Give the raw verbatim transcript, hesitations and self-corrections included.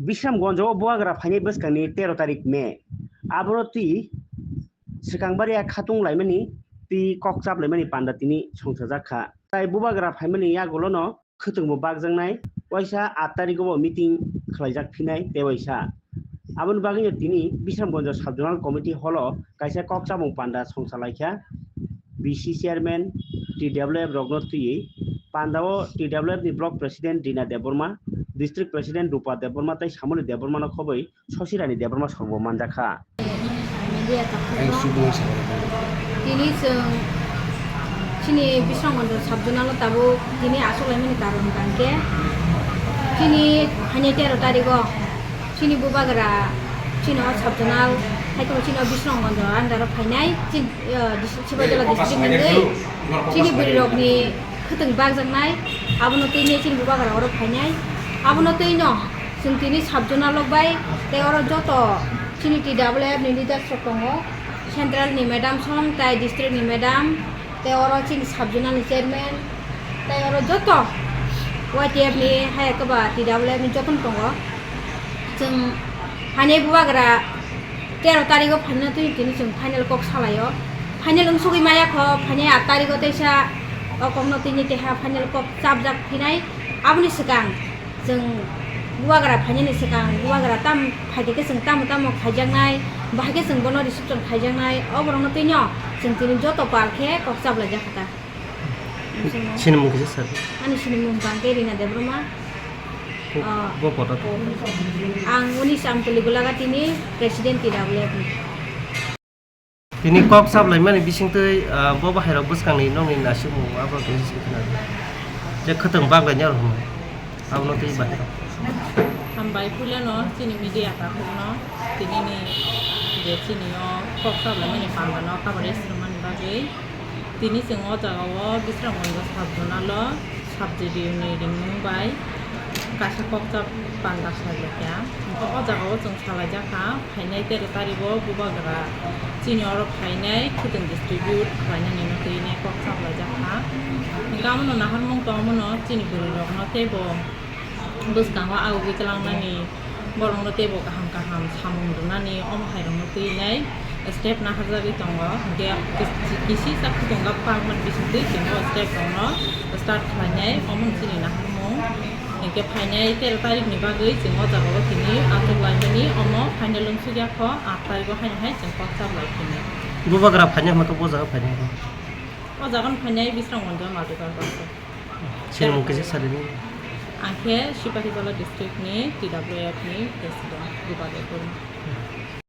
Bisramganjo o bubagra phainai bwskangni tero tarik May. Aboro twi swkang baria khatung laimani twi kok chap laimani panda tini songchajak kha. Tai bubagra phaimani yagulono khwtwngbo bakjaknai, waisa aat tarigo bo meeting khlaijak phinai tei waisa. Aboni bagwino tini Bisramganjo Sub Zonal Committee Hall o kaisa kok chamung panda songchalaikha B C chairman T W F rokno twiwi. Pandao T W F ni Block President Rina Debbarma, District President Rupa Debbarma tei Samoli Debbarmano khobwi Sosirani Debbarma sorbo manjakha. Media takhukno tini chwng chini Bisramganjo Sub Zonal o tabuk tini achuk laimani karon hwnkhe chini haini tero tarigo chini bubagra chini o Sub Zonal hai kheno chini o Bisramganjo under o phainai chini, eh, dis-, Sipaijala district ni twi chini bwrwi rokni khwtwng bakjaknai, abono twi chini bubagra oro phainai, abono twi no chwng tini Sub Zonal rok bai tei oro joto chini T W F ni leaders rok tongo, central ni madam song tai district ni madam tei oro chini Sub Zonal ni chairman tei oro joto Y T F ni hai khe ba T W F ni joto no tongo. Chwng phainai bubagra tero tarigo phaina twi tini chwng final kok salaio. Final wngsugwi maya kho, phainai aat tarigo teisa o kokno tini keha final kok chapjak phinai. Aboni swkang chwng bubagra phainani swkang bubagra tam phaikhe khe chwng tamo tamo khaijaknai, bahai khe chwng bono reception khaijaknai, o borokno twino chwng tini joto pal khe kok chaplaijak kha ta. Chini mung kisa sir. Ani chini mung bangke Rina Debbarma. Bo, ah, bo poto. Ang unis Amtuli Gulagatini President T W F ni. Tini kok chaplaimani bisingtwi, ah, bo bahairok bwskangni nokni naisingmung abo twi sing khna. Je khwtwng baklaini aro hwnwi. Abono twi bahairok. Hambai puilano chini media takhukno tinini je chini o kok chaplaimani pandano kabari srwngmani bagwi. Tini chwng o jaga o Bisramganjo Sub Zonal o sub J D U ni ringmung bai kaisa kok chap panda khlai laikha. Hwnkhe o jaga o chwng salaijak kha, phainai tero tarigo bubagra chini oro phainai khwtwng distribute khlainani no twi nai kok chap laijak kha. Hwnkhe abono naharmung tongmano chini bwrwi rokno teibo bwskango agugwi twlangnani, borokno teibo kaham kaham samung rwnani omo hai rokno twi nai step naharjagwi tongo. Hwnkhe kis-, kisisa khwtwng kha parkman bisingtwi chwng o step rokno start khlainai, omo chini naharmung. Hwnkhe phainai tero tarikni bagwi chwng o jaga o tini achuk laimani, omo final wngsukya kho, aat tariko haino hai chwng kok chap lai phini. Bubagra phainai hwnkhe bo jaga phainai. O jaga no phainai Bisramganjo Multipurpose. Chini mung kisa sadi ni. Ang khe Sipahijala district ni T W F ni president, Rupa Debbarma.